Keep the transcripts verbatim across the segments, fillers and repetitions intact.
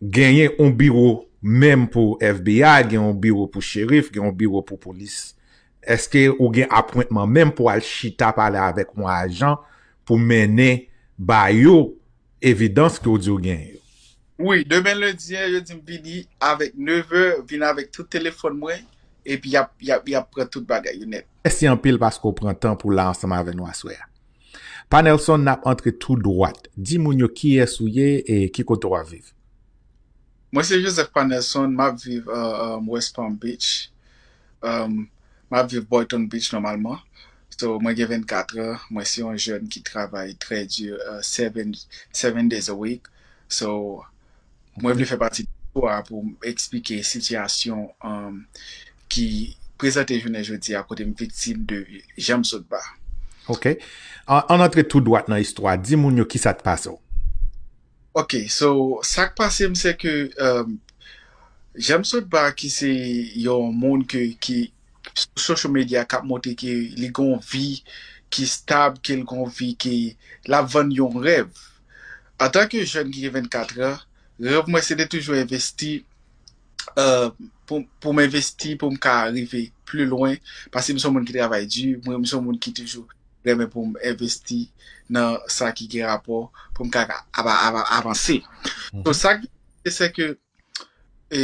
Genyen yon biwo menm pou F B I, gen yon biwo pou cherif, gen yon biwo pou polis. Èske ou gen apwentman menm pou al chita pale avèk yon ajan pou mennen ba yo evidans ke w di w genyen yo? Wi, demen lendi an, yo di m vini avèk nevè, vin avèk tout telefòn mwen, epi y ap, y ap, y ap pran tout bagay yo nèt. Mèsi anpil paske w pran tan pou w la ansanm avè nou aswè a. Pa Nelson, n ap antre tou dwat. Di moun yo kiyès ou ye e ki kote w ap viv. Mwen se Joseph Panelson, m ap viv uh, um, West Palm Beach. Um, m ap viv Boynton Beach nòmalman. So, mwen gen vennkat an, mwen se yon jèn ki travay trè di, uh, seven, seven days a week. So, mwen vle fè pati de istwa pou m eksplike sitiyasyon um, ki prezante jounen jodi a kote m viktim de jan m sot ba. Ok. An, an antre tou dwat nan istwa. Di moun yo kisa t pase w. Ok, so, sa k pase m se ke um, James Sotba ki se yon moun ke, ki sou social media k ap montre ke li gen yon vi ki stab, ke li gen yon vi ke l ap vann yon rèv. Antanke jèn ki gen vennkat an, rèv mwen se te toujou envesti uh, pou, pou m envesti, pou m ka rive pli lwen, paske m se yon moun ki travay di, mwen m se yon moun ki toujou renmen pou m envesti nan sa ki gen rapò pou m ka ava- ava- avanse. So sa ki se ke e,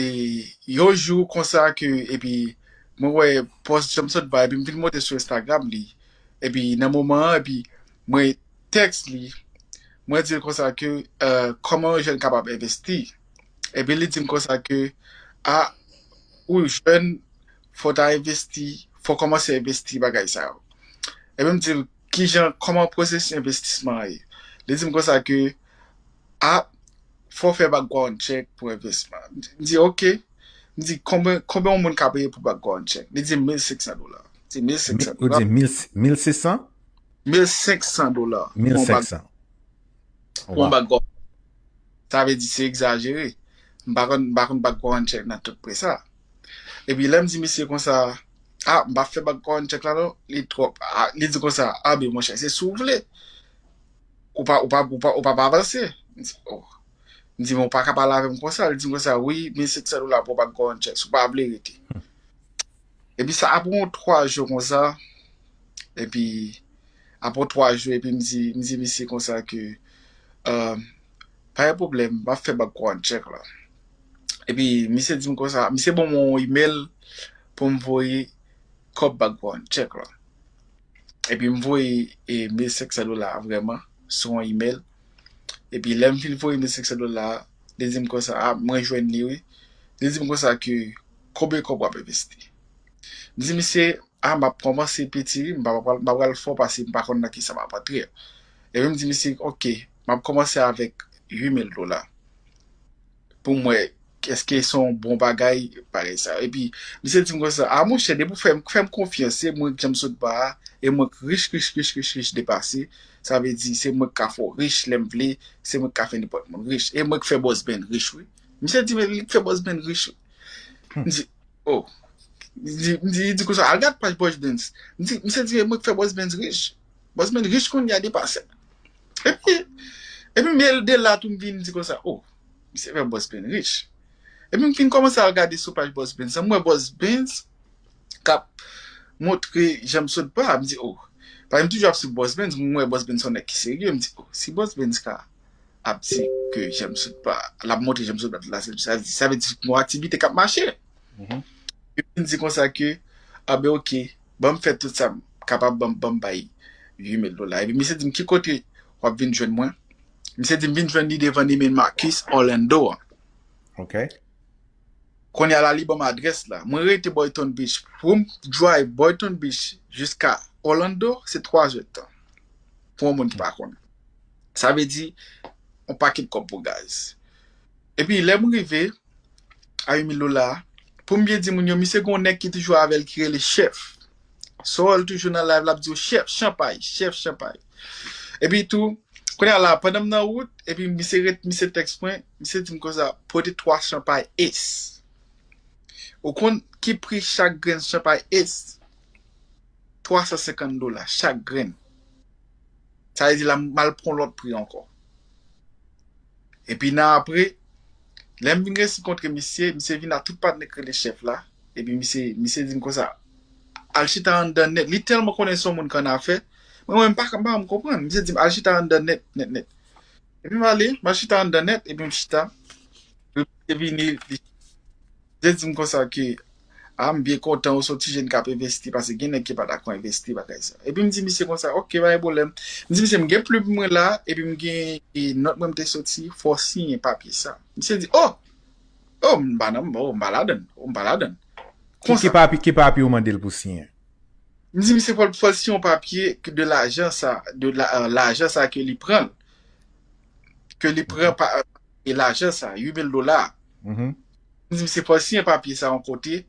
yon jou konsa ke epi mwen wè pòs James Sotba epi m vin monte sou Instagram li epi nan moman an epi mwen tèks li mwen di l konsa ke uh, kòman yon jèn kapab envesti epi li di m konsa ke a ou jèn fò w ta envesti fò w kòmanse envesti bagay sa yo epi m di l kijan kòman pwosesis envestisman an ye li di m konsa ke a fò w fè background check pou envestisman m di ok m di konbyen konbyen yon moun ka peye pou background check li di m mil senk san dola m di mil senk san Ou dola di mil, mil sis san? mil senk san dola pou Mil yon senk bak- san. pou yon background sa vle di se egzajere m pa konn m pa konn background check nan tout pre sa epi lè m di misye konsa a m pa fè background check la non li twòp a li di konsa a ben monchè se si w vle ou pa ou pa ou pa ou pa pa avanse m di oh m di men w pa ka pale avè m konsa li di m konsa wi mil senk san dola pou background check si w pa vle rete epi sa apre yon twa jou konsa epi apre yon twa jou epi m di m di misye konsa ke um, pa gen pwoblèm m ap fè background check la epi misye di m konsa misye ban mwen yon email pou m voye kòb background check la epi m voye e, mil senk san dola vrèman sou yon email epi lè m fin voye mil senk san dola li di m konsa a mwen jwenn li wi li di m konsa ke konbyen kòb w ap envesti m di misye a m ap kòmanse piti wi m pa pral m pa pral fò pase m pa konn nan kisa m ap antre epi m di misye ok m ap kòmanse avèk uit mil dola pou m wè èske se yon bon bagay bagay sa epi misye di m konsa a monchè depi w fè m fè m konfyans se mwen k janm sot ba a e mwen k rich rich rich rich rich depase sa vle di se mwen k ka fè w rich lè m vle se mwen k ka fè nenpòt moun rich e mwen k fè Boss Ben rich wi misye di men li k fè Boss Ben rich wi m di oh li di li di konsa al gad paj Boss Ben m di misye di men mwen k fè Boss Ben rich Boss Ben rich kounye a depase epi epi men de la tou m vin di konsa oh misye fè Boss Ben rich epi m fin kòmanse al gade sou paj Boss Ben sa m wè Boss Ben k ap montre jan m sot ba m di oh paske m toujou ap swiv Boss Ben m wè Boss Ben se yon nèg ki serye m di oh si Boss Ben ka ap di ke jan m sot ba l ap montre jan m sot ba tout la sa sa vle di se yon aktivite k ap mache epi m di konsa ke a ben ok ban m fè tout sa m kapab ban m ban m bay uit mil dola epi misye di m ki kote w ap vin jwenn mwen misye di m vin jwenn li devan Neiman Marcus Orlando an Ok. kounye a la li ban m adrès la mwen rete Boynton Beach pou m drive Boynton Beach jiska Orlando se twa zè tan pou yon moun ki pa konn sa vle di yon pakèt kòb pou gaz epi lè m rive a uit mil dola pou m byen di moun yo misye gen yon nèg ki toujou avè l ki rele chèf so l toujou nan live l ap di w chèf chanpay chèf chanpay epi tou kounye a la pandan m nan wout epi misye ret misye tèks mwen misye di m konsa pote twa chanpay ace ou konn ki pri chak grenn chanpay ace twa san senkant dola chak grenn sa vle di la m al pran lòt pri ankò epi nan apre Lè m vin resi kontre misye, misye vin a tout patnè k rele chèf la. Epi misye, misye di m konsa, al chita anndan nèt. Li tèlman konnen se yon moun k annafè. Mwen, mwen, m pa, m pa janm konprann. Misye di m, al chita anndan nèt, nèt, nèt. Epi m ale, m al chita anndan nèt, epi m chita. Epi misye vini, li, misye di m konsa ke, a, m byen kontan ou se yon ti jèn k ap envesti, paske gen nèg ki pa dakò envesti, bagay sa. Epi m di misye konsa, oke, pa gen pwoblèm. M di misye, m gen plim mwen la, epi m gen, e, nòt mwen m te soti, fò w siyen papye sa. Misye di, o! O, m pa nan, o, m pa ladann, o, m pa ladann. Ki, ki Konsa. Papye, ki papye ou mande l pou siyen? M di misye fò l, fò l siyen yon papye ke de lajan sa, de la, euh, lajan sa ke li pran, ke li pran pa, e lajan sa, uit mil dola. Mhm. M di misye fò l siyen papye sa yon kote,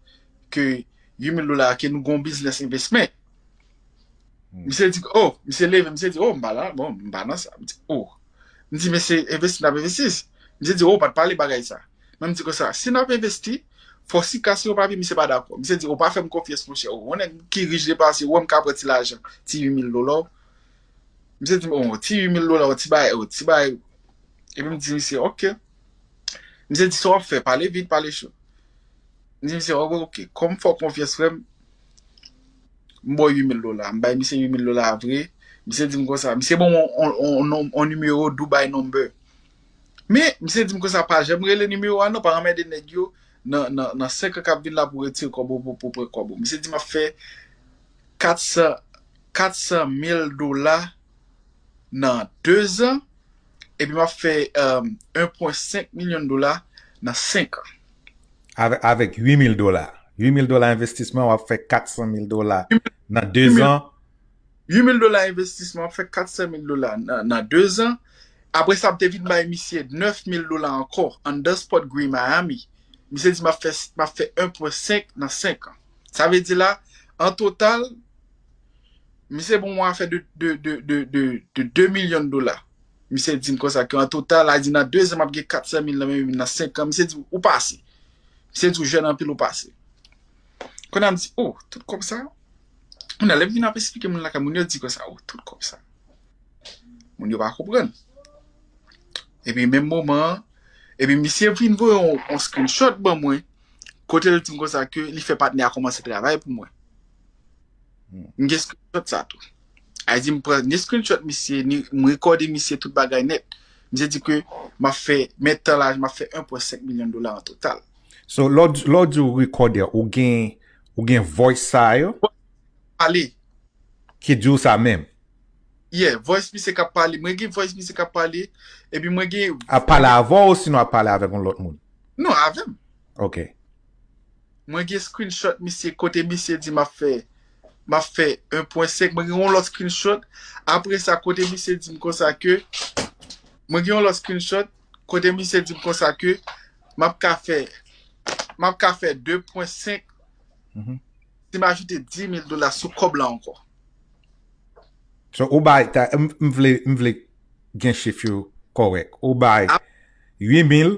ke uit mil dola, ke nou gon biznis envestimèt. Hmm. Misye di, o, misye leve, misye di, o, m pa la, bon, m pa nan sa. M di, o. M di, mesye, envesti, n ap envesti. Misye di, o, w pa t pale bagay sa. Men m di konsa, si n ap envesti, fò si kase yon papye, misye pa dakò. Misye di, o, pa fè m konfyans, monchè. O, yon nèg ki rich depase, ou wè m ka pran ti lajan, ti uit mil dola. Misye di m, o, ti uit mil dola, o, ti bagay, o, ti bagay. Epi m di misye, oke. Misye di, sa w ap fè, pale vit, pale cho. M di misye, oke, oke, kòm fè w konfyans, frè m, m ba w uit mil dola. M bay misye uit mil dola vre. Misye di m konsa, misye ban m on, on, on, on, on nimewo Dubai number. Men, misye di m konsa, pa janm rele nimewo a non, pa anmède nèg yo nan, nan, nan senk an k ap vin la pou retire kòb ou, pou, pou pran kòb ou. Misye di m ap fè kat san, kat san mil dola nan de zan, epi m ap fè, euh, un pwen senk milyon dola nan senk an. Avèk, avèk uit mil dola. Uit mil dola envestisman, w ap fè kat san mil dola nan de zan. Uit mil dola envestisman, w ap fè kat san mil dola nan, nan de zan. Apre sa, m te vin bay misye nèf mil dola ankò, anndan Spot Green Miami. Misye di m ap fè, m ap fè un pwen senk nan senk an. Sa vle di la, an total, misye ban m yon afè de, de, de, de, de, de de milyon dola. Misye di m konsa ke an total, la di nan de zan, m ap gen kat san mil nan men m nan senk an. Misye di, ou pase. Misye di, ou jèn anpil, ou pase. Kounye a m di, o, tout kòb sa? Kounye a lè m vin ap esplike moun lakay, moun yo di konsa, o, tout kòb sa. Moun yo pa konprann. Epi menm moman an, epi misye vin voye yon, yon screenshot ban mwen, kote l di m konsa ke li fè patnè a kòmanse travay pou mwen. Hmm. M gen screenshot sa tou. A di m pran ni screenshot misye, ni m rekòde misye tout bagay nèt. Misye di ke m ap fè, men tan la, m ap fè un pwen senk milyon dola an total. So, lè w di, lè w di w rekòde, ou gen, ou gen voice sa yo? Pale. Ki di w sa menm? Yeah, voice misye k ap pale. Mwen gen voice misye k ap pale. Epi mwen gen Ap pale avè w, osinon ap pale avèk yon lòt moun? Non, avè m. Ok. Mwen gen screenshot misye, kote misye di m ap fè, m ap fè un pwen senk. Mwen gen yon lòt screenshot. Apre sa, kote misye di m konsa ke, mwen gen yon lòt screenshot, kote misye di m konsa ke m ap ka fè, m ap ka fè de pwen senk Mhm. si m ajoute dis mil dola sou kòb la ankò. So, ou bay, ta, m, m vle, m vle gen chif yo kòrèk. Ou bay uit mil,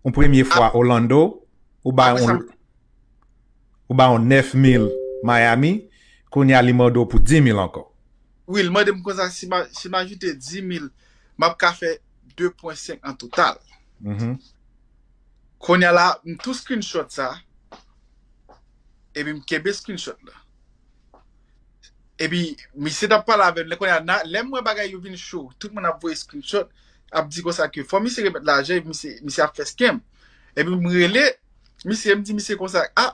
yon premye fwa Orlando, ou bay yon, ou bay yon nèf mil Miami, kounye a li mande w pou dis mil ankò. Wi, li mande m konsa, si m a, si m ajoute dis mil, m ap ka fè de pwen senk an total. Mhm. Kounye a la, m tou screenshot sa, epi m kenbe screenshot la. Epi, misye t ap pale avè m, lè kounye a, na, lè m wè bagay yo vin cho, tout moun ap voye screenshot, ap di konsa ke fò misye remèt lajan, epi misye, misye ap fè scam. Epi m rele misye, m di misye konsa, a,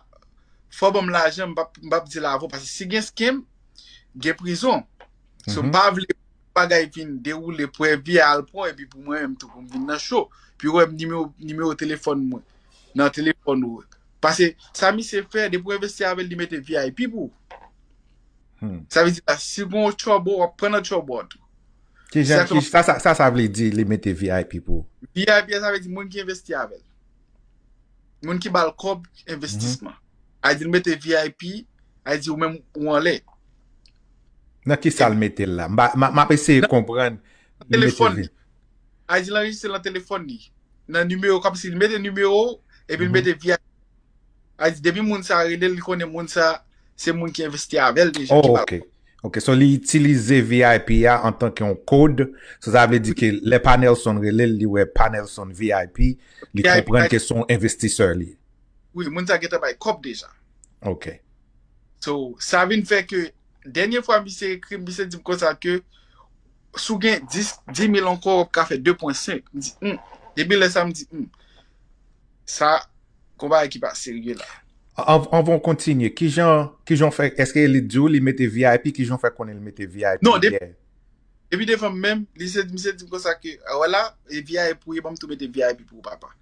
fò ban m lajan, m p ap, m p ap di l avè w, paske si gen scam, gen prizon. So, m pa vle bagay vin dewoule, pou envi a al pran, epi pou mwen menm tou, pou m vin nan cho. Pi ou wè m nimewo, nimewo telefòn mwen, nan telefòn ou. Paske sa misye fè, depi w envesti avè l, li mete V I P pou ou. Hmm. Sa vle di, la, si gon tchòbo, w ap pran nan tchòbo a tou. Ki jan, ki, sa, sa, sa, sa vle di, li mete V I P pou ou? V I P a, sa vle di moun ki envesti avè l. Moun ki ba l kòb envestisman. Mhm. A di l mete V I P, a di ou menm ou anlè. Nan ki sa l mete l la? M pa, m, m ap eseye konprann. Nan telefòn li. A di l anrejistre nan telefòn li. Nan nimewo, kòmsi li mete nimewo, epi l mete V I P. A di depi moun sa rele l, li konnen moun sa, se moun ki envesti avè l deja, ki ba l kòb. Oh, ok. Ok, so li itilize V I P a antanke yon kòd. So sa vle di ke lè Pa Nelson rele l, li wè Pa Nelson V I P, li konprann ke se yon envestisè li ye. Wi, moun sa gentan bay kòb deja. Ok. So, sa vin fè ke dènye fwa misye ekri m, misye di m konsa ke si w gen dis, dis mil ankò, w ap ka fè de pwen senk. M di, hmm. Depi lè sa, m di, hmm. Sa, gon bagay ki pa serye la. Anvan w kontinye, kijan kijan w fè, èske li di w li mete V I P, kijan w fè konnen li mete V I P? Non, depi devan m menm, li se misye di m konsa ke, a wè la, e V I P pou ye, ban m tou mete V I P pou ou papa.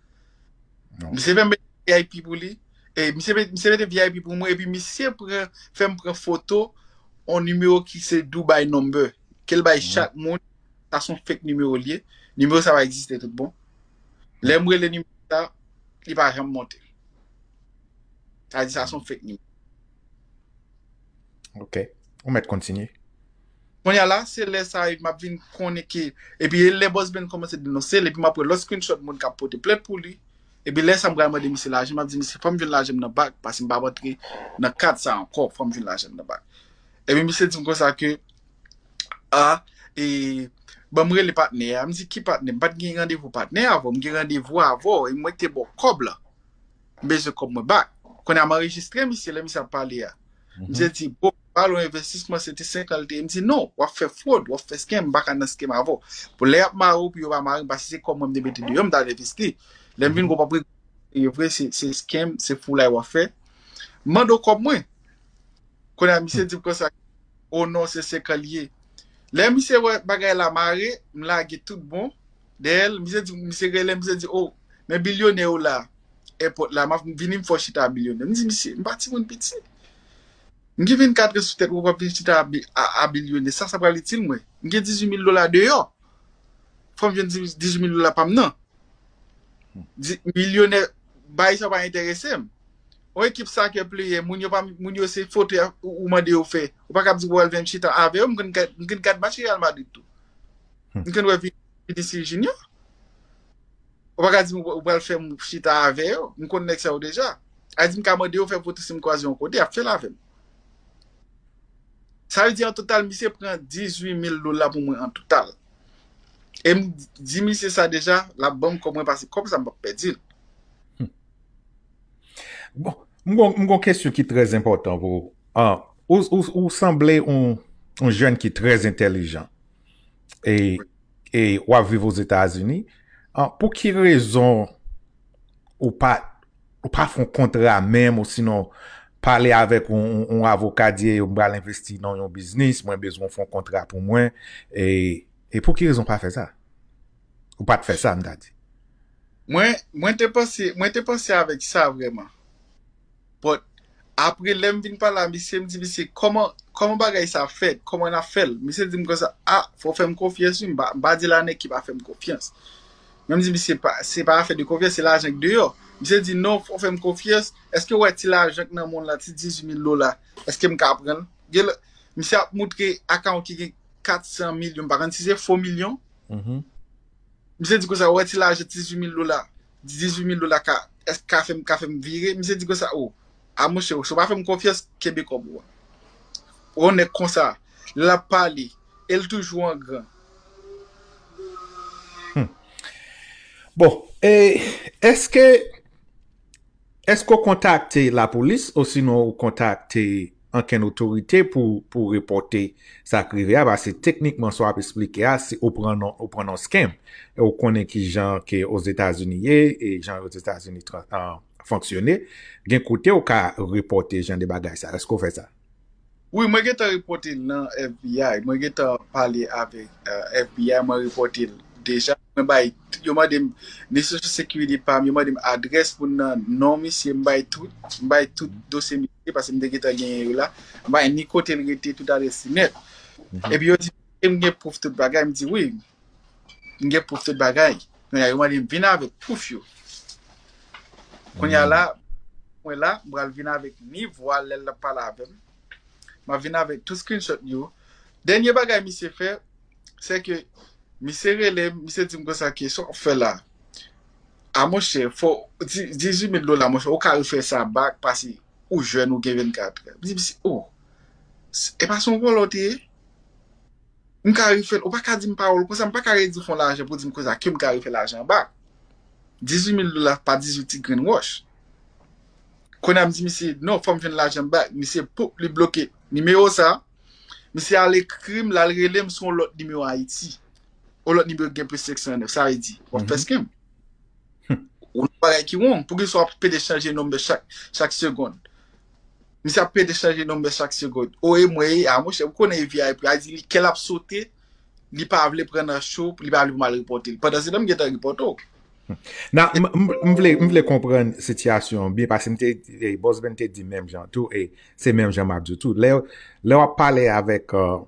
Misye fè m mete V I P pou li, e misye mete V I P pou mwen, epi misye pran, fè m pran foto yon nimewo ki se Dubai number, ke l bay chak moun, sa se yon fake nimewo li ye, nimewo sa pa egziste tout bon. Lè m rele nimewo sa, li pa janm monte. Sa di sa se yon fake nimewo. Ok. Ou mèt kontinye. Kounye a la, se lè sa a m ap vin konnen ke, epi e lè Boss Ben kòmanse denonse l, epi m ap wè lòt screenshot moun k ap pote plent pou li, epi lè sa a m pral mande misye lajan, m ap di misye fò m jwenn lajan m nan bak, paske m p ap antre nan kad sa a ankò, fò m jwenn lajan m nan bak. Epi misye di m konsa ke, a, e, ban m rele patnè a, m di ki patnè, m pa t gen randevou patnè avè w, m gen randevou avè w, e mwen ki te ba w kòb la. M bezwen kòb mwen bak. Kounye a m anrejistre misye lè misye ap pale a. Misye di, bon, pale w envestisman, se te senk an l te ye. M di, non, w ap fè fwod, w ap fè scam, m pa ka nan scam avè w. Pou lè y ap mare w, pou yo pa mare m, paske se kòb mwen m te mete deyò, m t al envesti. Lè m vin gwo, w ap regrete, e vre, se, se scam, se foulay w ap fè. M mande w kòb mwen. Kounye a, misye di m konsa, o non, se senk an l ye. Lè misye wè bagay la mare, m lage tout bon. Dèyè l, misye di, misye rele, misye di, o, men bilyonè yo la, èpòt la, m ap vini m fè w chita a bilyonè. M di, misye, m pa timoun piti. M gen vennkat an sou tèt, ou pral vin chita a, a, a bilyonè. Sa, sa pral itil mwen. M gen dizuit mil dola deyò. Fò m jwenn dizuit mil dola pa m nan. Di, milyonè, bagay sa pa enterese m. Yon ekip soccer player, moun yo pa, moun yo se foto y ap, ou, ou mande yo fè. Ou pa kab di w al vin chita avè yo, m konn gad, m konn gad match Real Madrid tou. M konn wè Vin-, Vinicius Junior. Ou pa ka di m ou pral fè m chita avè yo, m konn nèg sa yo deja. A di m ka mande yo fè foto si m kwaze yon kote, y ap fè l avè m. Sa vle di an total, misye pran dizuit mil dola pou mwen an total. E m di misye sa deja, l ap ban m kòb mwen pase kòb sa m p ap pèdi l. Bon, m gon, m gon kesyon ki trè enpòtan pou ou. Ah, ou, ou, ou sanble yon, yon jèn ki trè entèlijan. E, e w ap viv Ozetazini. Ah, pou ki rezon ou pa, ou pa fè yon kontra menm, ou sinon pale avèk yon, yon, yon avoka, di, "Hey, m pral envesti nan yon biznis, mwen bezwen fè yon kontra pou mwen." E, e pou ki rezon w pa fè sa? Ou pa t fè sa, m ta di. Mwen, mwen te panse, mwen te panse avèk sa vrèman. But, apre lè m vin pale a misye, m di misye, "Kòman, kòman bagay sa fèt? Kòman n ap fè l?" Misye di m konsa, "A, fò w fè m konfyans wi, m pa, m pa di l a nèg ki pa fè m konfyans." Men m di misye, "Pa, se pa afè de konfyans, se lajan k deyò." Misye di, "Non, fò w fè m konfyans. Èske w wè ti lajan k nan men w la, ti dizuit mil dola, èske m ka pran l?" Gen lè, misye ap moutre akawon ki gen kat san milyon, m pa konn si se fo milyon. Misye di konsa, "Wè ti lajan dizuit mil dola, dizuit mil dola ka, èske ka fè m, ka fè m vire?" Misye di konsa, "O, a monchè, si w pa fè m konfyans, kenbe kòb ou a." Yon nèg konsa, lè l ap pale, e l toujou an gran. Bon, e èske, èske w kontakte lapolis osinon ou kontakte ankenn otorite pou, pou repòte sa k rive a? Paske teknikman, sa w ap esplike a, se ou pran nan, ou pran nan scam. E ou konnen ki jan ke Ozetazini ye, e jan Ozetazini tra-, ah, fonksyone. Gen kote ou ka repòte jan de bagay sa. Èske w fè sa? Wi, mwen gentan repòte l nan F B I. Mwen gentan pale avèk, euh, F B I, mwen repòte l deja. Mwen bay, yo mande m ni Social Security pa m, yo mande m adrès moun nan, non misye, m bay tout, m bay tout dosye misye, paske m te gentan genyen yo la. M bay ni kote l rete, tout adrès li nèt. Epi yo di, "M gen pwouf tout bagay?" M di, "Wi, m gen pwouf tout bagay." Kounye a, yo mande m vin avèk pwouf yo. Kounye a la, mwen la, m pral vin avèk ni vwa lè l ap pale avè m. M ap vin avèk tout screenshot yo. Dènye bagay misye fè, se ke misye rele m, misye di m konsa ke sa w ap fè la. A monchè, fò, di-, dizuit mil dola, monchè, ou ka refè sa bak, paske ou jèn, ou gen vennkat. M di misye, o. E pa se yon vòlè w te ye? M ka refè l, ou pa ka di m pawòl konsa, m pa ka redi fè yon lajan pou di m konsa ke m ka refè lajan anba. Dizuit mil dola pa dizuit ti grenn wòch. Kounye a m di misye, non, fò m jwenn lajan m bak. Misye, poup, li bloke nimewo sa. Misye al ekri m, l al rele m sou yon lòt nimewo Ayiti. Yon lòt nimewo ki gen plis senk san nèf, sa vle di, w ap fè scam. Ou nan bagay ki wrong. Poukisa w ap pede chanje nonm chak, chak segonn? Misye ap pede chanje nonm chak segonn. O, e mwen, e a, monchè, ou konnen evi a, epi a di li, kè l ap sote, li pa vle pran nan cho, li pa vle pou m al repòte l. Pandan se tan, m gentan repòte w. Nan, m, m, m vle, m vle konprann sitiyasyon an byen, paske m te, e, Boss Ben te di menm jan tou, e se menm jan m ap di w tou. Lè, lè w ap pale avèk, euh,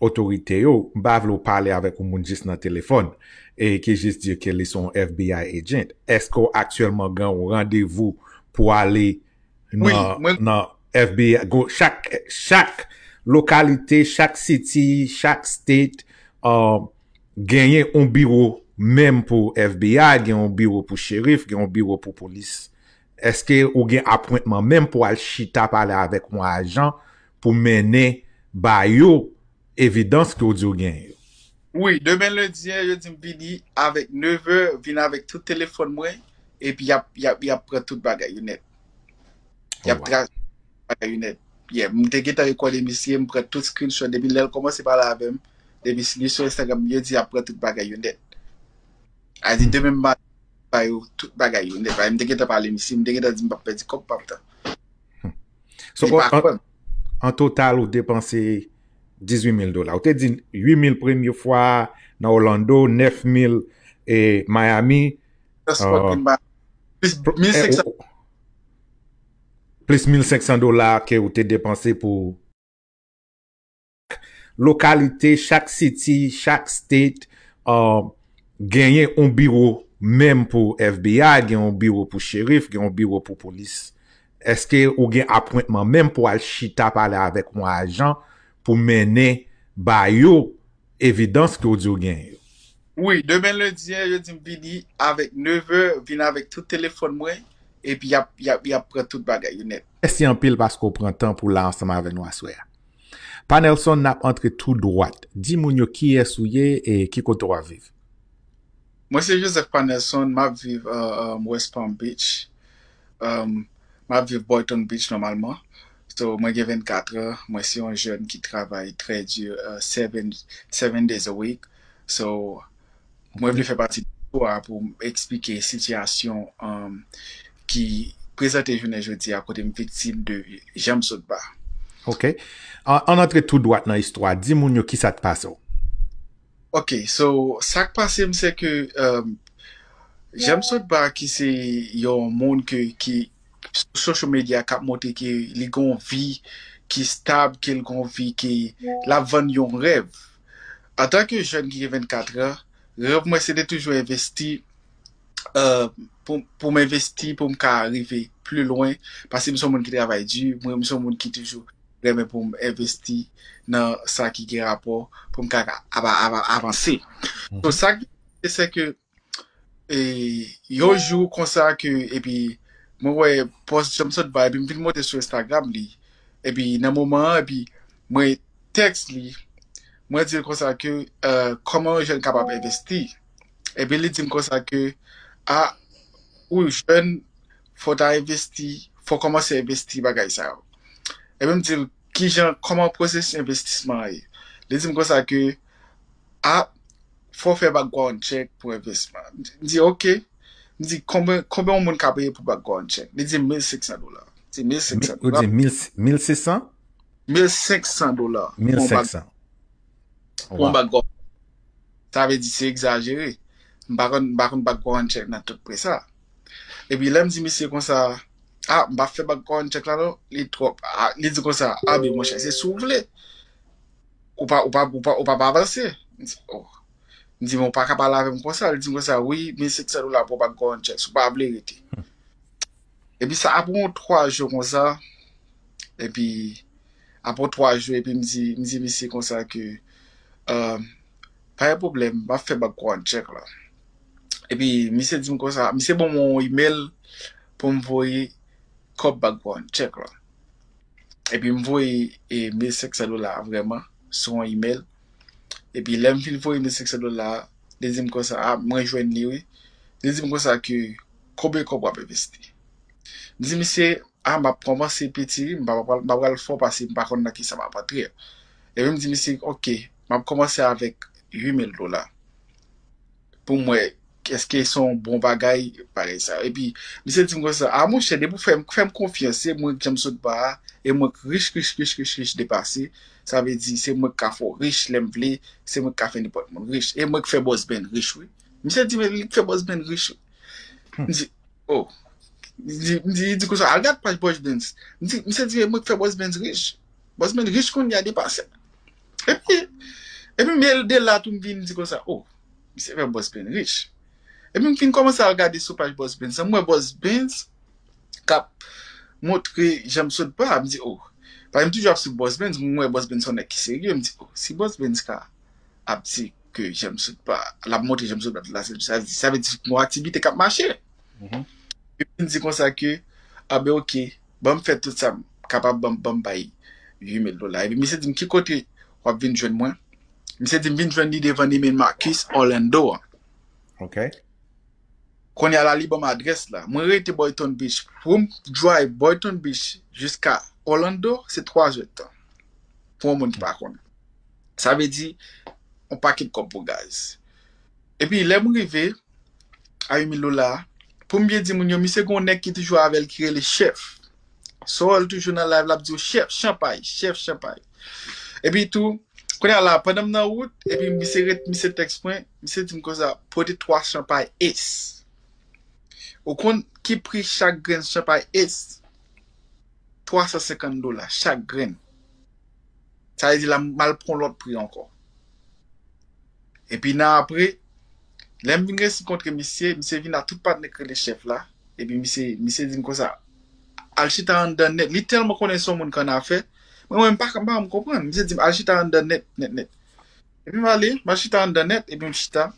otorite yo, m pa vle w pale avèk yon moun jis nan telefòn, e ki jis di ke li se yon F B I agent. Èske w aktyèlman gen yon randevou pou ale nan, nan F B I? Chak, chak lokalite, chak city, chak state, uh, genyen yon biwo menm pou F B I, gen yon biwo pou cherif, gen yon biwo pou polis. Èske ou gen apwentman menm pou al chita pale avèk yon ajan pou mennen ba yo evidans ke w di w genyen yo? Wi, demen lendi an, yo di m vini avèk nevè, vin avèk tout telefòn mwen, epi y ap, y ap, y ap pran tout bagay yo nèt. Y ap trace bagay yo nèt. Yeah, m te gentan rekòde misye, m pran tout screenshot depi lè l kòmanse pale avè m. Depi li sou Instagram, yo di y ap pran tout bagay yo nèt. A di demen m ba yo tout bagay yo nèt. M te gentan pale misye, m te gentan di m p ap pèdi kòb, p ap tan. So, an, an total, ou depanse dizuit mil dola. Ou te di uit mil premye fwa nan Orlando, nèf mil e Miami. Plis mil senk san. Plis mil senk san dola ke ou te depanse pou lokalite, chak city, chak state, uh, genyen yon biwo menm pou F B I, gen yon biwo pou cherif, gen yon biwo pou polis. Èske ou gen apwentman menm pou al chita pale avèk yon ajan pou mennen ba yo evidans ke w di w genyen yo? Wi, demen lendi an, yo di m vini avèk nevè, vin avèk tout telefòn mwen, epi y ap, y ap, y ap pran tout bagay yo nèt. Mèsi anpil paske w pran tan pou w la ansanm avè nou aswè a. Pa Nelson, n ap antre tou dwat. Di moun yo kiyès ou ye e ki kote w ap viv. Mwen se Joseph Pa Nelson, m ap viv uh, um, West Palm Beach. Um, m ap viv Boynton Beach nòmalman. So, mwen gen vennkat an, mwen se yon jèn ki travay trè di, uh, seven, seven days a week. So, mwen vle fè pati de istwa pou m eksplike sitiyasyon um, ki prezante jounen jodi a kote m viktim de jan m sot ba. Ok. An, ann antre tou dwat nan istwa. Di moun yo kisa k pase w. Ok, so, sa k pase m se ke um, jan m sot ba ki se yon moun ke, ki sou social media k ap montre ke li gen yon vi ki stab, ke l gen yon vi ke l ap vann yon rèv. Antanke jèn ki gen vennkat an, rèv mwen se te toujou envesti uh, pou, pou m envesti, pou m ka rive pli lwen, paske m se yon moun ki travay di, mwen m se yon moun ki toujou renmen pou m envesti nan sa ki gen rapò, pou m ka ava, ava, avanse. So, sa ki se ke e, yon jou konsa ke, epi mwen wè pòs Johnson ba, epi m vin monte sou Instagram li, epi nan moman an, epi mwen tèks li, mwen di l konsa ke uh, kòman yon jèn kapab envesti. Epi li di m konsa ke a, ou jèn, fò w ta envesti, fò w kòmanse envesti bagay sa yo. Epi m di l kijan, kòman pwosesis envestisman an ye. Li di m konsa ke a, fò w fè background check pou envestisman. M di ok. M di konbyen, konbyen yon moun ka peye pou background check? Li di m mil senk san dola. M di mil senk san dola. Ou di mil, mil senk san? Mil senk san dola. Mil senk san. Pou yon background. Sa vle di se egzajere. M pa konn, m pa konn background check nan tout prè sa. Epi lè m di misye konsa, a, m pa fè background check la non, li twòp. A, li di konsa, a, men monchè, se si w vle. Ou pa, ou pa, ou pa, ou pa, pa avanse. M di, oh. M di, men w pa ka pale avè m konsa. Li di m konsa, wi, mil senk san dola pou background check, si w pa vle rete. Epi sa apre yon twa jou konsa, epi apre yon twa jou, epi m di, m di misye konsa ke, uh, pa gen pwoblèm, m ap fè background check la. Epi misye di m konsa, misye ban mwen yon email pou m voye kòb background check la. Epi m voye e, mil senk san dola a vrèman sou yon email. Epi lè m fin voye mil senk san dola a, li di m konsa, a, mwen jwenn li wi. Li di m konsa ke konbyen kòb w ap envesti? M di misye, a, m ap kòmanse piti, m pa pral, m pa pral fò paske m pa konn nan kisa m ap antre. Epi m di misye, oke, m ap kòmanse avèk uit mil dola. Pou m wè, èske se yon bon bagay, bagay sa. Epi, misye di m konsa, a monchè, depi w fè m, fè m konfyans, se mwen k janm sot ba a, e mwen k rich, rich, rich, rich, rich depase. Sa vle di, se mwen k ka fè w rich lè m vle, se mwen k ka fè nenpòt moun rich. E mwen k fè Boss Ben rich, wi. Misye di, men li k fè Boss Ben rich, wi. M di, oh. M di, m di, li di konsa, al gad paj Boss Ben. M di, misye di, e mwen k fè Boss Ben rich. Boss Ben rich kounye a depase. Epi, epi, men de la tou m vin di konsa, oh, misye fè Boss Ben rich. Epi m fin kòmanse al gade sou paj Boss Ben, m wè Boss Ben k ap montre jan m sot ba a, m di, oh. Paske m toujou ap swiv Boss Ben, m wè Boss Ben se yon nèg ki serye, m di, oh, si Boss Ben ka ap di ke jan m sot ba, l ap montre jan m sot ba tout la, sa, sa vle di se yon aktivite k ap mache. Epi m di konsa ke, a ben oke, ban m fè tout sa m kapab, ban m, ban m bay uit mil dola. Epi misye di m, ki kote w ap vin jwenn mwen? Misye di m, vin jwenn li devan Neiman Marcus Orlando an. Ok. Kounye a la, li ban m adrès la. Mwen rete Boynton Beach. Pou m drive Boynton Beach jiska Orlando, se twa zè tan. Pou yon moun ki pa konnen. Sa vle di, yon pakèt kòb pou gaz. Epi, lè m rive a uit mil dola, pou m byen di moun yo, misye gen yon nèg ki toujou avè l ki rele Chèf. Sowòl toujou nan live la, ap di yo, Chèf, chanpay, Chèf, chanpay. Epi tou, kounye a la, pandan m nan wout, epi misye ret, misye tèks mwen, misye di m konsa, pote twa chanpay Ace. Ou konn ki pri chak grenn chanpay Ace? Twa san senkant dola chak grenn. Sa vle di la, m al pran lòt pri ankò. Epi nan apre, lè m vin resi kontre misye, misye vin a tout patnè k rele Chèf la. Epi misye, misye di m konsa, al chita anndan nèt. Li tèlman konnen se yon moun k annafè. Mwen, mwen, m pa, m pa janm konprann. Misye di m, al chita anndan nèt, nèt, nèt. Epi m ale, m al chita anndan nèt, epi m chita.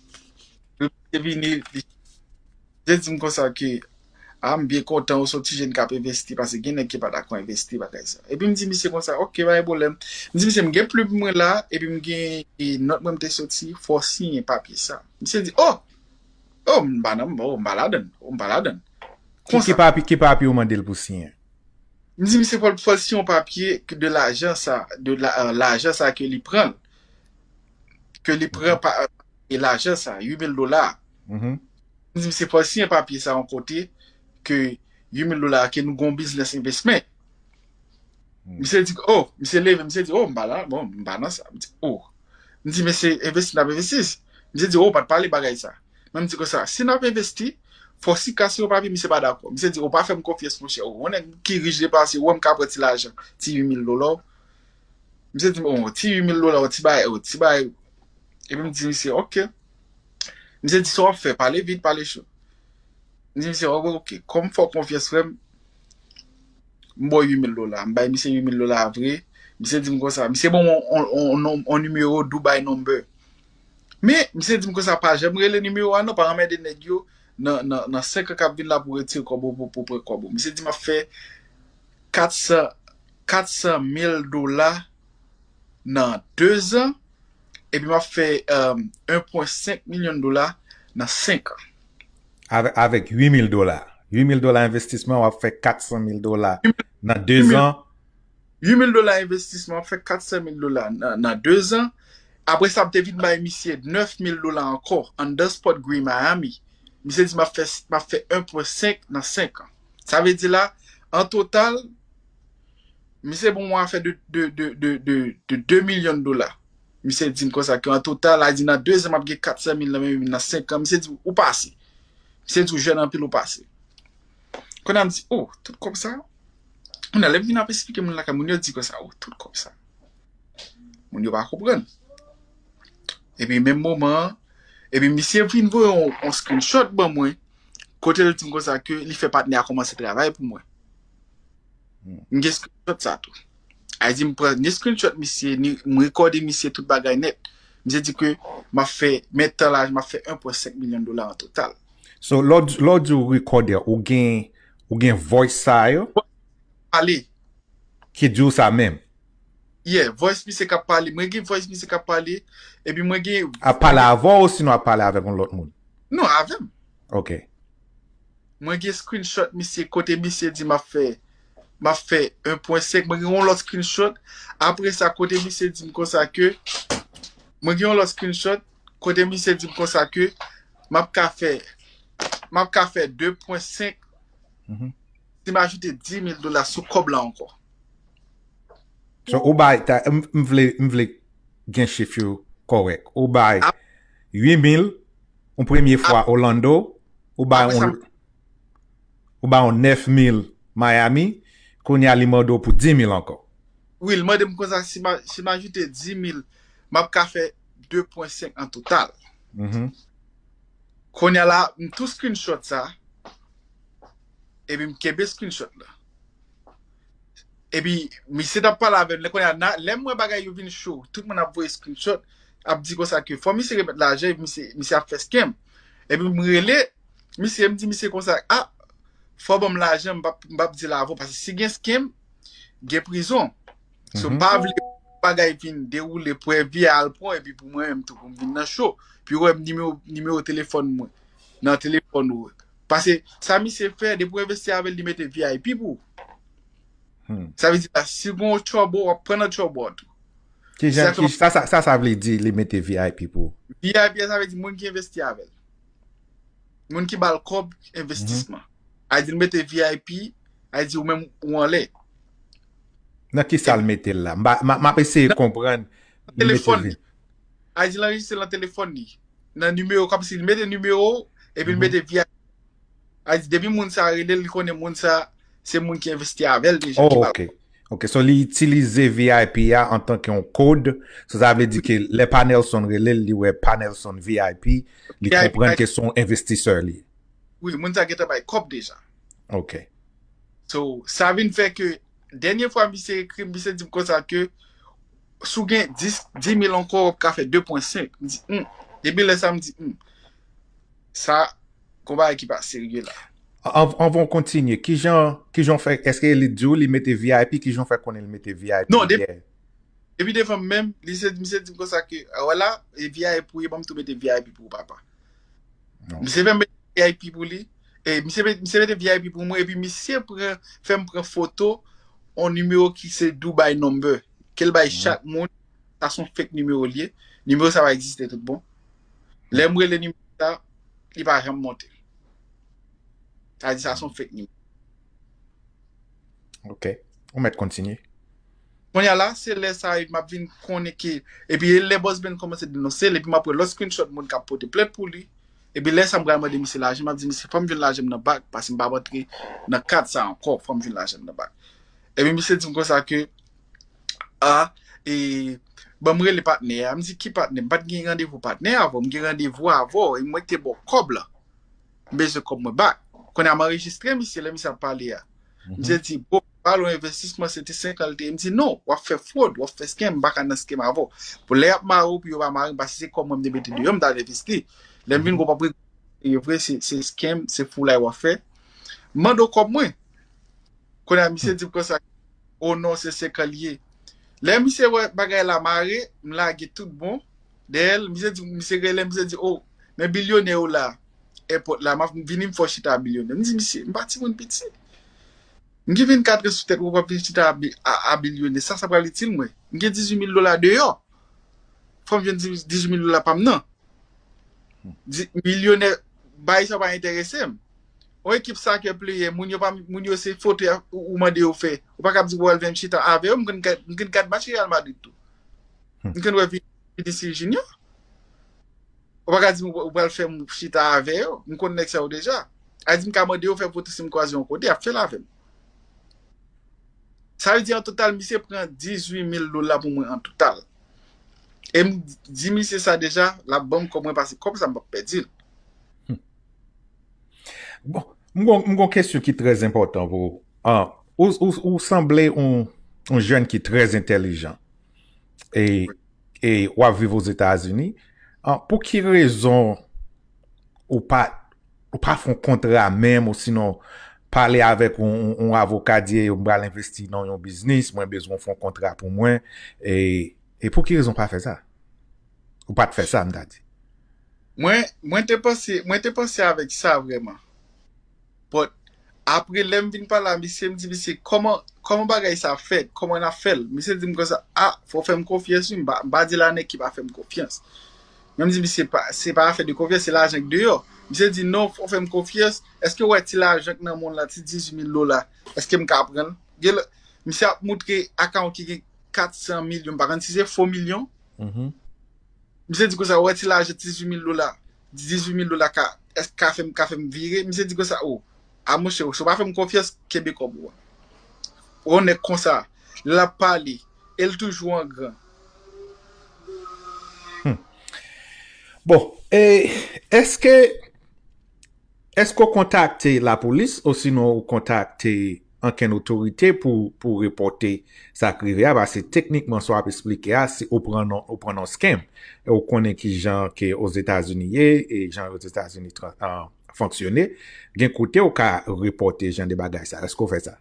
Epi misye vini, li, misye di m konsa ke, a, m byen kontan ou se yon ti jèn k ap envesti, paske gen nèg ki pa dakò envesti, bagay sa. Epi m di misye konsa, oke, pa gen pwoblèm. M di misye, m gen plim mwen la, epi m gen e, nòt mwen m te soti, fò w siyen papye sa. Misye di, oh! Oh, m pa nan, oh, m pa ladann, oh, m pa ladann. Ki, ki papye, ki papye ou mande l pou siyen? M di misye fò l, fò l siyen yon papye ke de lajan sa, de la, euh, lajan sa ke li pran, ke li pran pa, e lajan sa, uit mil dola. Mhm. M di misye fò l siyen papye sa yon kote ke uit mil dola ke nou gon biznes investment. Misye di, oh, misye leve, misye di, oh, m pa la, bon, m pa nan sa. M di, oh. M di, mesye, envesti n ap envesti. Misye di, oh, pa t pale bagay sa. Men m di konsa, si n ap envesti, fò si kase yon papye, misye pa dakò. Misye di, ou pa fè m konfyans, monchè. Ou yon nèg ki rich depase, ou wè m ka pran ti lajan, ti uit mil dola. Misye di m, oh, ti uit mil dola, ti bagay, oh, ti bagay. Epi m di misye, oke. Misye di, sa w ap fè, pale vit, pale cho. M di misye, oke, oke, kòm fè w konfyans, frè m, m ba w uit mil dola. M bay misye uit mil dola vre. Misye di m konsa, misye ban m yon, yon, yon, yon, yon nimewo Dubai number. Men, misye di m konsa, pa janm rele nimewo a non, pa anmède nèg yo nan, nan, nan senk an k ap vin la pou retire kòb ou, pou, pou pran kòb ou. Misye di m ap fè kat san, kat san mil dola nan de zan, epi m ap fè, euh, en pwen senk milyon dola nan senk an. Avèk, avèk uit mil dola. Uit mil dola envestisman, w ap fè kat san mil dola nan de zan. Uit mil dola envestisman, w ap fè kat san mil dola nan, nan de zan. Apre sa, m te vin bay misye nèf mil dola ankò, anndan Spot Green Miami. Misye di m ap fè, m ap fè en pwen senk nan senk an. Sa vle di la, an total, misye ban mwen afè de, de, de, de, de, de de milyon dola. Misye di m konsa ke an total, la di nan de zan, m ap gen kat san mil nan men m, nan senk an. Misye di, ou pase. Misye di, ou jèn anpil, ou pase. Kounye a m di, oh, tout kòb sa? Kounye a, lè m vin ap esplike moun lakay, moun yo di konsa, oh, tout kòb sa. Moun yo pa konprann. Epi menm moman an, epi misye vin voye yon, yon screenshot ban mwen, kote l di m konsa ke li fè patnè a kòmanse travay pou mwen. M gen screenshot sa tou. A di m pran, gen screenshot misye, ni, m rekòde misye tout bagay nèt. Misye di ke m ap fè, men tan la, m ap fè en pwen senk milyon dola an total. So, lè w, lè w di w rekòde, ou gen, ou gen voice sa yo? Pale. ki di w sa menm? Yeah, voice misye k ap pale. Mwen gen voice misye k ap pale. Epi mwen gen Ap pale avè w, osinon ap pale avèk yon lòt moun? Non, avè m. Ok. Mwen gen screenshot misye kote misye di m ap fè m ap fè en pwen senk. Mwen gen yon lòt screenshot. Apre sa, kote misye di m konsa ke mwen gen yon lòt screenshot kote misye di m konsa ke m ap ka fè m ap ka fè de pwen senk Mhm. si m ajoute dis mil dola sou kòb la ankò. So, ou bay, ta, m, m vle, m vle gen chif yo kòrèk. Ou bay uit mil, yon premye fwa Orlando, ou bay Apre sa, yon, ou bay yon nèf mil Miami, kounye a li mande w pou dis mil ankò. Wi, l mande m konsa si m a- si m ajoute dis mil, m ap ka fè de pwen senk an total. Mhm. Kounye a la, m tou screenshot sa, epi m kenbe screenshot la. Epi, misye t ap pale avè m, lè kounye a, na- lè m wè bagay yo vin cho, tout moun ap voye screenshot, ap di konsa ke fò misye remèt lajan, epi misye, misye ap fè scam. Epi m rele, misye, m di misye konsa, a, fò ban m lajan, m p ap, m p ap di l avè w, paske si gen scam, gen prizon. So, m pa vle bagay vin dewoule, prèvi a al pran, epi pou mwen menm tou, pou m vin nan cho. Pi w wè m nimewo, nimewo telefòn mwen, nan telefòn ou. Paske sa misye fè, depi w envesti avè l, li mete V I P pou ou. Hmm. Sa vle di la, si w gen yon trouble, w ap pran nan trouble tou. Ki jan, Exactement. Ki, sa, sa, sa, sa vle di li mete V I P pou ou? V I P, sa vle di moun ki envesti avè l. Moun ki ba l kòb envestisman. A di l mete V I P, a di ou menm ou anlè. Nan ki sa l mete l la? M pa- m a- m ap eseye konprann. Li mete Telefòn V- li. A di l anrejistre nan telefòn li. Nan nimewo, kòmsi li mete nimewo, epi l Mhm. mete V I P. A di depi moun sa rele l, li konnen moun sa, se moun ki envesti avè l deja. Oh, ki ba l ok. Ok, so li itilize V I P a antanke yon kòd. So sa vle di ke lè Pa Nelson rele l, li wè Pa Nelson V I P, li V I P, konprann ke se yon envestisè li. Wi, moun sa gentan bay kòb deja. Ok. So, sa vin fè ke, dènye fwa misye ekri m, misye di m konsa ke, si w gen dis, dis mil ankò, w ap ka fè de pwen senk. M di, hmm. Depi lè sa, m di, hmm. Sa, gon bagay ki pa serye la. An- Anvan w kontinye, ki jan, ki jan w fè, èske li di w li mete V I P, ki jan w fè konnen li mete V I P? Non, depi- Yeah. Epi devan m menm, li se, misye di m konsa ke, a, wè la, e V I P pou li, ban m tou mete V I P pou ou, papa. Non. Misye fè m mete V I P pou li, e misye met- misye mete V I P pou mwen, epi misye pran, fè m pran foto, yon nimewo ki se Dubai number, ke l bay Mhm. chak moun, sa se yon fake nimewo li ye, nimewo sa pa egziste tout bon. Lè m rele nimewo sa, li pa janm monte. Sa di sa se yon fake nimewo. Ok. Ou mèt kontinye. Kounye a la, se lè sa a, m ap vin konnen ke, epi e lè Boss Ben kòmanse denonse l, epi m ap wè lòt screenshot moun k ap pote plent pou li, epi lè sa m pral mande misye lajan, m ap di misye, fò m jwenn lajan m nan bak, paske m p ap antre nan kad sa ankò, fò m jwenn lajan m nan bak. Epi misye di m konsa ke, a, e, ban m rele patnè a, m di ki patnè, m pa t gen randevou patnè avè w, m gen randevou avè w, e mwen ki te ba w kòb la. M bezwen kòb mwen bak. Kounye a m anrejistre misye lè misye ap pale a. Misye di, bon, pale yon envestisman, se te senk an l te ye. M di, non, w ap fè fwod, w ap fè scam, m pa ka nan scam avè w. Pou lè y ap mare w, pou yo pa mare m, paske se kòb mwen m te mete deyò, m t al envesti. Lè m vin gwo, w ap re- e vre, se, se scam, se foulay w ap fè. M mande w kòb mwen. Kounye a, misye di m konsa, o non, se senk an l ye. Lè misye wè bagay la mare, m lage tout bon. Dèyè l, misye di, misye rele, misye di, o, men bilyonè yo la, èpòt la, m ap vini m fè w chita a bilyonè. M di, misye, m pa timoun piti. M gen vennkat an sou tèt mwen, w ap vin chita a, bi- a, a bilyonè. Sa, sa pral itil mwen. M gen dizuit mil dola deyò. Fò m jwenn dizuit mil dola pa m nan. Di, milyonè, bagay sa pa enterese m. Yon ekip soccer player, moun yo pa, moun yo se foto y ap- ou ou mande yo fè. Ou pa ka ap di w al vin chita avè yo, m konn gad, m konn gad match Real Madrid tou. M konn wè Vi- Vinicius Junior. Ou pa ka di m ou pral fè m chita avè yo, m konn nèg sa yo deja. A di m ka mande yo fè foto si m kwaze yon kote, y ap fè l avè m. Sa vle di an total, misye pran dizuit mil dola pou mwen an total. E m di misye sa deja, l ap ban m kòb mwen, paske kòb sa m p ap pèdi l. Bon, m gon, m gon kesyon ki trè enpòtan pou ou. Ah, ou, ou, ou sanble yon, yon jèn ki trè entèlijan. E, e w ap viv Ozetazini. Ah, pou ki rezon ou pa, ou pa fè yon kontra menm, ou sinon, pale avèk yon, yon, yon avoka, di, "M pral envesti nan yon biznis, mwen bezwen fè yon kontra pou mwen." E, e pou ki rezon w pa fè sa? Ou pa t fè sa, m ta di. Mwen, mwen te panse, mwen te panse avèk sa vrèman. But, apre lè m vin pale a misye, m di misye, "Kòman, kòman bagay sa fèt? Kòman n ap fè l?" Misye di m konsa, "A, fò w fè m konfyans, wi, m pa, m pa di l a nèg ki pa fè m konfyans." Men m di misye, "Pa, se pa afè de konfyans, se lajan k deyò." Misye di, "Non, fò w fè m konfyans. Èske w wè ti lajan k nan men w la, ti dizuit mil dola? Èske m ka pran l?" Gen lè, misye ap moutre akawon ki gen kat san milyon, m pa konn si se fo milyon. Misye di konsa, "Ou wè ti lajan dizuit mil dola, dizuit mil dola ka, èske ka fè m, ka fè m vire?" Misye di konsa, "O, a monchè, si w pa fè m konfyans, kenbe kòb ou a." Yon nèg konsa, lè l ap pale, e l toujou an gran. Bon, e èske, èske w kontakte lapolis osinon ou kontakte ankenn otorite pou, pou repòte sa k rive a? Paske teknikman, sa w ap esplike a, se ou pran nan, ou pran nan scam. E ou konnen ki jan ke Ozetazini ye, e jan Ozetazini tra- ah, fonksyone. Gen kote ou ka repòte jan de bagay sa. Èske w fè sa?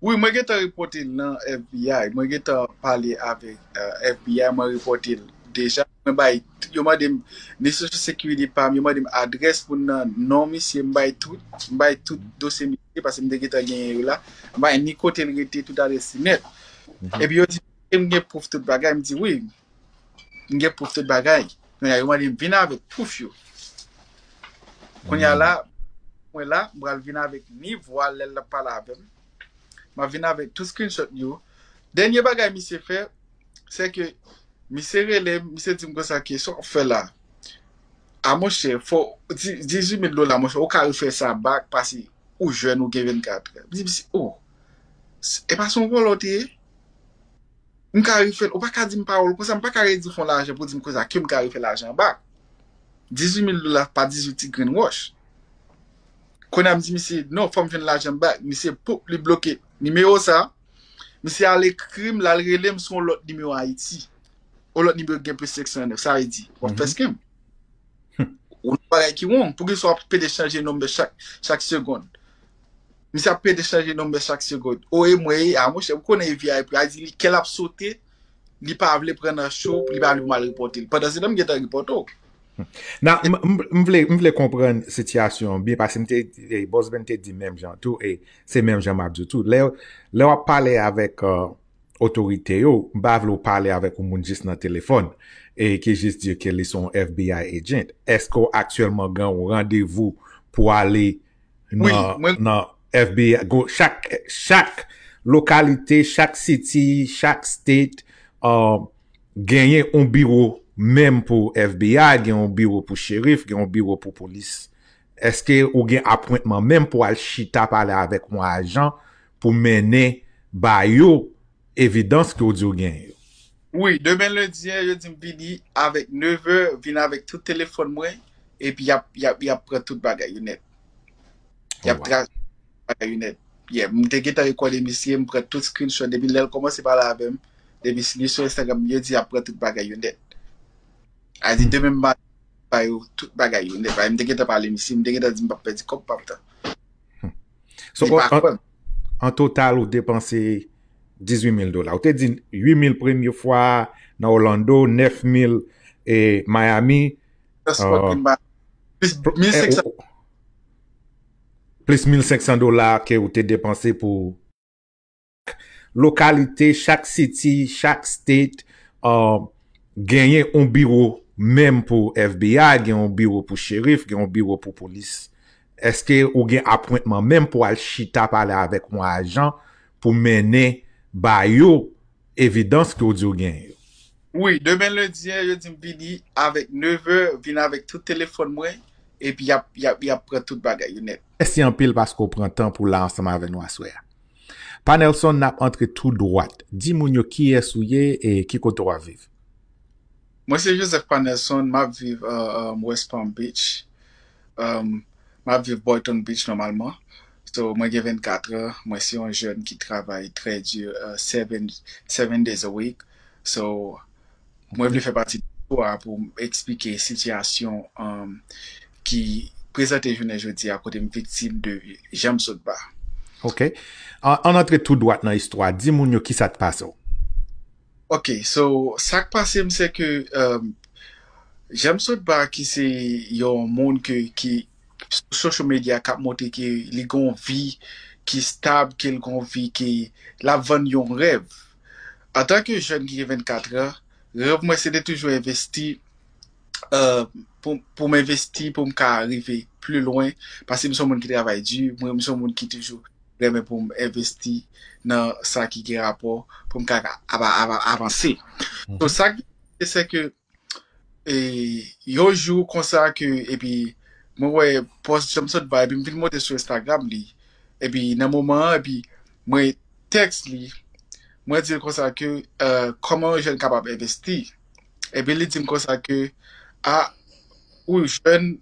Wi, mwen gentan repòte l nan F B I. Mwen gentan pale avèk euh, F B I, mwen repòte l deja. Mwen bay, yo mande m ni Social Security pa m, yo mande m adrès moun nan, non misye, m bay tout, m bay tout dosye misye, paske m te gentan genyen yo la. M bay ni kote l rete, tout adrès li nèt. Epi yo di, "M gen pwouf tout bagay?" M di, "Wi, m gen pwouf tout bagay." Kounye a, yo mande m vin avèk pwouf yo. Kounye a la, mwen la, m pral vin avèk ni vwa l lè l ap pale avè m. M ap vin avèk tout screenshot yo. Dènye bagay misye fè, se ke misye rele m, misye di m konsa ke sa w ap fè la. A monchè, fò di- dizuit mil dola, monchè, ou ka refè sa back, paske ou jèn, ou gen vennkat an. M di, "Misye, o, s- e pa se yon vòlò w te ye?" M ka refè l, ou pa ka di m pawòl konsa, m pa ka redi fon lajan pou di m konsa ke m ka refè lajan an back. Dizuit mil dola pa dizuit ti grenn wòch. Kounye a m di misye, "Non, fò m jwenn lajan m back." Misye, poup, li bloke nimewo sa. Misye al ekri m, l al rele m sou yon lòt nimewo Ayiti. Yon lòt nimewo ki gen plis senk san nèf, sa vle di, w ap fè scam. Ou nan bagay ki wrong. Poukisa w ap pede chanje nonm chak, chak segonn? Misye ap pede chanje nonm chak segonn. O, e mwen, e a monchè, ou konnen F B I, pou a di li, kè l ap sote, li pa vle pran nan cho, li pa vle pou m al repòte l. Pandan se tan, m gentan repòte w. Nan, m, m, m vle, m vle konprann sitiyasyon an byen, paske m te, e, Boss Ben te di menm jan tou, e se menm jan m ap di w tou. Lè, lè w ap pale avèk, euh, otorite yo, m pa vle w pale avèk yon moun jis nan telefòn, e ki jis di ke li se yon F B I agent. Èske w aktyèlman gen yon randevou pou w ale nan, nan F B I, go- chak, chak lokalite, chak city, chak state, uh, genyen yon biwo menm pou F B I, gen yon biwo pou cherif, gen yon biwo pou polis. Èske ou gen apwentman menm pou al chita pale avèk yon ajan pou mennen ba yo evidans ke w di w genyen yo? Wi, demen lendi an, yo di m vini avèk nevè, vin avèk tout telefòn mwen, epi y ap, y ap, y ap pran tout bagay yo nèt. Y ap tra- bagay yo nèt. Yeah, m te gentan rekòde misye, m pran tout screenshot depi lè l kòmanse pale avè m. Depi li sou Instagram, yo di y ap pran tout bagay yo nèt. A di demen m ba ba yo tout bagay yo nèt. Paske m te gentan pale misye, m te gentan di m p ap pèdi kòb, p ap tan. So, an, an total, ou depanse dizuit mil dola. Ou te di uit mil premye fwa nan Orlando, nèf mil e Miami. Plis mil senk san. Plis mil senk san dola ke ou te depanse pou lokalite, chak city, chak state, uh, genyen yon biwo menm pou F B I, gen yon biwo pou cherif, gen yon biwo pou polis. Èske ou gen apwentman menm pou al chita pale avèk yon ajan pou mennen ba yo evidans ke w di w genyen yo? Wi, demen lendi an, yo di m vini avèk nevè, vin avèk tout telefòn mwen, epi y ap, y ap, y ap pran tout bagay yo nèt. Mèsi anpil paske w pran tan pou w la ansanm avè nou aswè a. Panelson, n ap antre tou dwat. Di moun yo kiyès ou ye e ki kote w ap viv. Mwen se Joseph Panelson, m ap viv uh, um, West Palm Beach. Um, m ap viv Boynton Beach nòmalman. So, mwen gen vennkat an, mwen se yon jèn ki travay trè di, uh, seven, seven days a week. So, mwen vle fè pati de istwa pou m eksplike sitiyasyon um, ki prezante jounen jodi a kote m viktim de jan m sot ba. Ok. An antre tou dwat nan istwa, di moun yo kisa t pase w. Ok, so sa k pase m se ke um, jan m sot ba ki se yon moun ke ki sou social media k ap montre ke li gon vi ki stab, ke li gon vi ke l ap vann yon rèv. Antanke jèn ki gen vennkat an, rèv mwen se te toujou envesti uh, pou, pou m envesti pou m ka rive pli lwen paske m se yon moun ki travay di, mwen m se yon moun ki toujou renmen pou m envesti nan sa ki gen rapò pou m ka avanse. So sa ki se ke e, yon jou konsa ke epi mwen wè pòs jan m sot ba epi m vin monte sou Instagram li epi nan moman an epi mwen tèks li mwen di l konsa ke uh, kòman yon jèn kapab envesti epi li di m konsa ke a ou jèn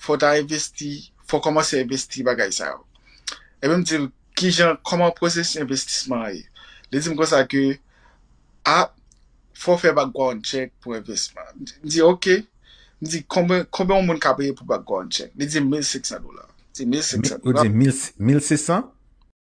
fò ta envesti fò kòmanse envesti bagay sa yo epi m di l kijan kòman pwosesis envestisman an ye li di m konsa ke a fò fè background check pou envestisman m di ok m di konbyen konbyen yon moun ka peye pou background check li di mil senk san dola m di mil senk san Ou dola di mil mil senk san?